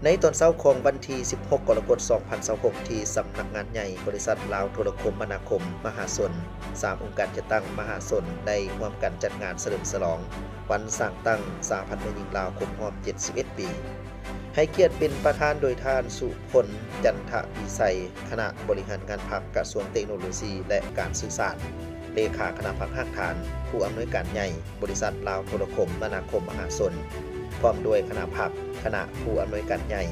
ໃນຕອນເຊົ້າຂອງວັນທີສິບຫົກ ກໍລະກົດ ສອງພັນຊາວຫົກ ທີ່ສຳນັກງານໃຫຍ່ບໍລິສັດລາວໂທລະຄົມມະນາຄົມມະຫາຊົນ, ສາມອົງການຈັດຕັ້ງມະຫາຊົນໄດ້ຮ່ວມກັນຈັດງານສະເຫຼີມສະຫຼອງວັນສ້າງຕັ້ງສະຫະພັນແມ່ຍິງລາວຄົບຮອບເຈັດສິບເອັດປີ. ໃຫ້ກຽດເປັນປະທານໂດຍທ່ານ ສຸພົນ ຈັນທະວິໄສ ຄະນະບໍລິຫານງານພັກ ກະຊວງເຕັກໂນໂລຊີ ແລະ ການສື່ສານ, ເລຂາຄະນະພັກຮາກຖານ, ຜູ້ອຳນວຍການໃຫຍ່ບໍລິສັດລາວໂທລະຄົມມະນາຄົມມະຫາຊົນ, ພ້ອມດ້ວຍຄະນະພັກ, ຄະນະຜູ້ອຳນວຍການໃຫຍ່,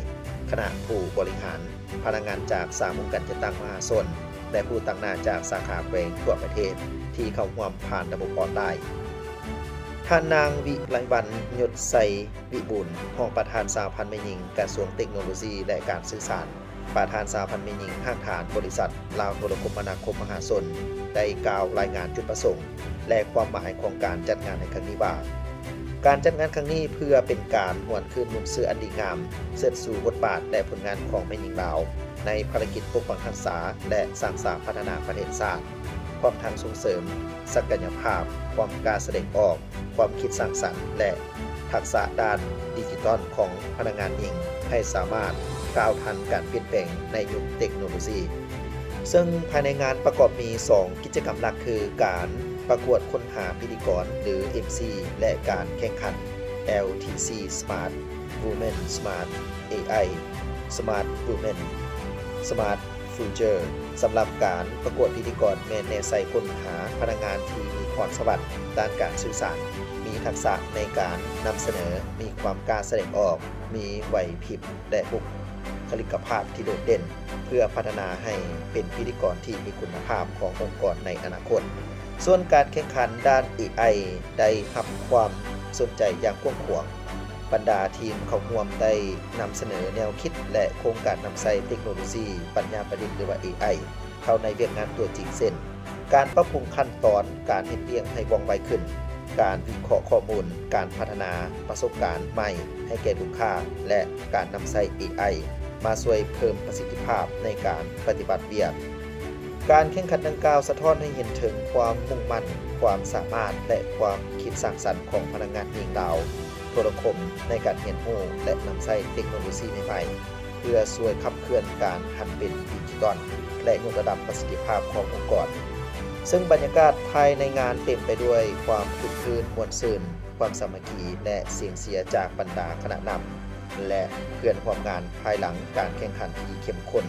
ຄະນະຜູ້ບໍລິຫານ, ພະນັກງານຈາກສາມອົງການຈັດຕັ້ງມະຫາຊົນ ແລະ ຜູ້ຕາງໜ້າຈາກສາຂາແຂວງທົ່ວປະເທດ ທີ່ເຂົ້າຮ່ວມຜ່ານລະບົບອອນລາຍ. ທ່ານນາງ ວິໄລວັນ ຍົດໄຊວິບູນ ຮອງປະທານສະຫະພັນແມ່ຍິງ ກະຊວງເຕັກໂນໂລຊີ ແລະ ການສື່ສານ, ປະທານສະຫະພັນແມ່ຍິງຮາກຖານບໍລິສັດລາວໂທລະຄົມມະນາຄົມມະຫາຊົນ ໄດ້ກ່າວລາຍງານຈຸດປະສົງ ແລະ ຄວາມໝາຍຂອງການຈັດງານໃນຄັ້ງນີ້ວ່າ, ການຈັດງານຄັ້ງນີ້ເພື່ອເປັນການຫວນຄືນມູນເຊື້ອອັນດີງາມ, ເຊີດຊູບົດບາດ ແລະ ຜົນງານຂອງແມ່ຍິງລາວ ໃນພາລະກິດປົກປັກຮັກສາ ແລະ ສ້າງສາພັດທະນາປະເທດຊາດ, ພ້ອມທັງສົ່ງເສີມສັກກະຍະພາບ, ຄວາມກ້າສະແດງອອກ, ຄວາມຄິດສ້າງສັນ ແລະ ທັກສະດ້ານດິຈິຕອນຂອງພະນັກງານຍິງ ໃຫ້ສາມາດກ້າວທັນການປ່ຽນແປງໃນຍຸກເຕັກໂນໂລຊີ. ເຊິ່ງພາຍໃນງານປະກອບມີສອງກິດຈະກຳຫຼັກ ຄື ການປະກວດຄົ້ນຫາພິທີກອນ ຫຼື ເອັມຊີ ແລະ ການແຂ່ງຂັນ ແອລທີຊີ Smart Women Smart ເອໄອ Smart Women Smart Future. ສຳລັບການປະກວດພິທີກອນ ແມ່ນແນໃສ່ຄົ້ນຫາພະນັກງານທີ່ມີພອນສະຫວັດດ້ານການສື່ສານ, ມີທັກສະໃນການນຳສະເໜີ, ມີຄວາມກ້າສະແດງອອກ, ມີໄຫວພິບ ແລະ ບຸກຄະລິກກະພາບທີ່ໂດດເດັ່ນ ເພື່ອພັດທະນາໃຫ້ເປັນພິທີກອນທີ່ມີຄຸນນະພາບຂອງອົງກອນໃນອະນາຄົດ. ສ່ວນການແຂ່ງຂັນດ້ານເອໄອ ໄດ້ຮັບຄວາມສົນໃຈຢ່າງກວ້າງຂວາງ. ບັນດາທີມເຂົ້າຮ່ວມໄດ້ນຳສະເໜີແນວຄິດ ແລະ ໂຄງການນຳໃຊ້ເຕັກໂນໂລຊີປັນຍາປະດິດ ຫຼືວ່າ ເອໄອ ເຂົ້າໃນວຽກງານຕົວຈິງ ເຊັ່ນ ການປັບປຸງຂັ້ນຕອນການເຮັດວຽກໃຫ້ວ່ອງໄວຂຶ້ນ, ການວິເຄາະຂໍ້ມູນ, ການພັດທະນາປະສົບການໃໝ່ໃຫ້ແກ່ລູກຄ້າ ແລະ ການນຳໃຊ້ເອໄອມາຊ່ວຍເພີ່ມປະສິດທິພາບໃນການປະຕິບັດວຽກ. ການແຂ່ງຂັນດັ່ງກ່າວສະທ້ອນໃຫ້ເຫັນເຖິງຄວາມມຸ່ງໝັ້ນ, ຄວາມສາມາດ ແລະ ຄວາມຄິດສ້າງສັນຂອງພະນັກງານຍິງລາວໂທລະຄົມໃນການຮຽນຮູ້ ແລະ ນຳໃຊ້ເຕັກໂນໂລຊີໃໝ່ໆ ເພື່ອຊ່ວຍຂັບເຄື່ອນການຫັນເປັນດິຈິຕອນ ແລະ ຍົກລະດັບປະສິດທິພາບຂອງອົງກອນ. ເຊິ່ງບັນຍາກາດພາຍໃນງານເຕັມໄປດ້ວຍຄວາມຄຶກຄື້ນມ່ວນຊື່ນ, ຄວາມສາມັກຄີ ແລະ ສຽງເຊຍຈາກບັນດາຄະນະນຳ ແລະ ເພື່ອນຮ່ວມງານພາຍຫຼັງການແຂ່ງຂັນທີ່ເຂັ້ມຂຸ້ນ.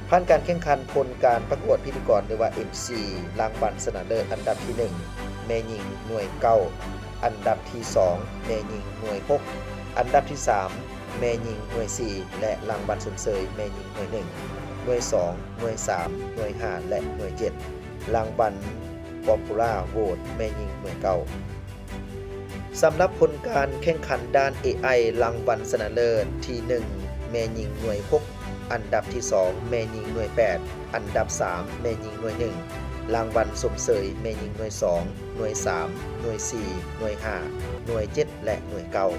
ຜ່ານການແຂ່ງຂັນ, ຜົນການປະກວດພິທີກອນ ຫຼືວ່າ ເອັມຊີ ລາງວັນຊະນະເລີດອັນດັບທີໜຶ່ງ ແມ່ຍິງໜ່ວຍເກົ້າ, ອັນດັບທີສອງ ແມ່ຍິງໜ່ວຍຫົກ, ອັນດັບທີສາມ ແມ່ຍິງໜ່ວຍສີ່ ແລະ ລາງວັນຊົມເຊີຍແມ່ຍິງໜ່ວຍໜຶ່ງ, ໜ່ວຍສອງ, ໜ່ວຍສາມ, ໜ່ວຍຫ້າ ແລະ ໜ່ວຍເຈັດ, ລາງວັນ Popular Vote ແມ່ຍິງໜ່ວຍເກົ້າ. ສຳລັບຜົນການແຂ່ງຂັນດ້ານເອໄອ, ລາງວັນຊະນະເລີດທີໜຶ່ງ ແມ່ຍິງໜ່ວຍຫົກ, ອັນດັບທີສອງ ແມ່ຍິງໜ່ວຍແປດ, ອັນດັບສາມ ແມ່ຍິງໜ່ວຍໜຶ່ງ, ລາງວັນຊົມເຊີຍແມ່ຍິງໜ່ວຍສອງ, ໜ່ວຍສາມ, ໜ່ວຍສີ່, ໜ່ວຍຫ້າ, ໜ່ວຍເຈັດ ແລະ ໜ່ວຍເກົ້າ.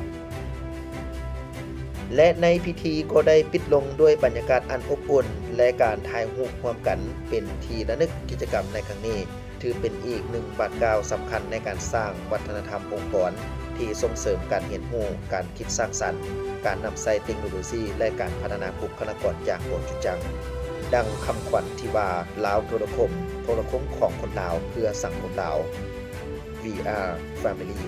ແລະ ໃນພິທີກໍໄດ້ປິດລົງດ້ວຍບັນຍາກາດອັນອົບອຸ່ນ ແລະ ການຖ່າຍຮູບຮ່ວມກັນເປັນທີ່ລະນຶກ. ກິດຈະກຳໃນຄັ້ງນີ້ ຖືເປັນອີກໜຶ່ງບາດກ້າວສຳຄັນໃນການສ້າງວັດທະນະທຳອົງກອນທີ່ສົ່ງເສີມການຮຽນຮູ້, ການຄິດສ້າງສັນ, ການນຳໃຊ້ເຕັກໂນໂລຊີ ແລະ ການພັດທະນາບຸກຄະລາກອນຢ່າງບໍ່ຈຸດຢັ້ງ. ດັ່ງຄຳຂວັນທີ່ວ່າ, ລາວໂທລະຄົມ, ໂທລະຄົມຂອງຄົນລາວ ເພື່ອສັງຄົມລາວ. We are family.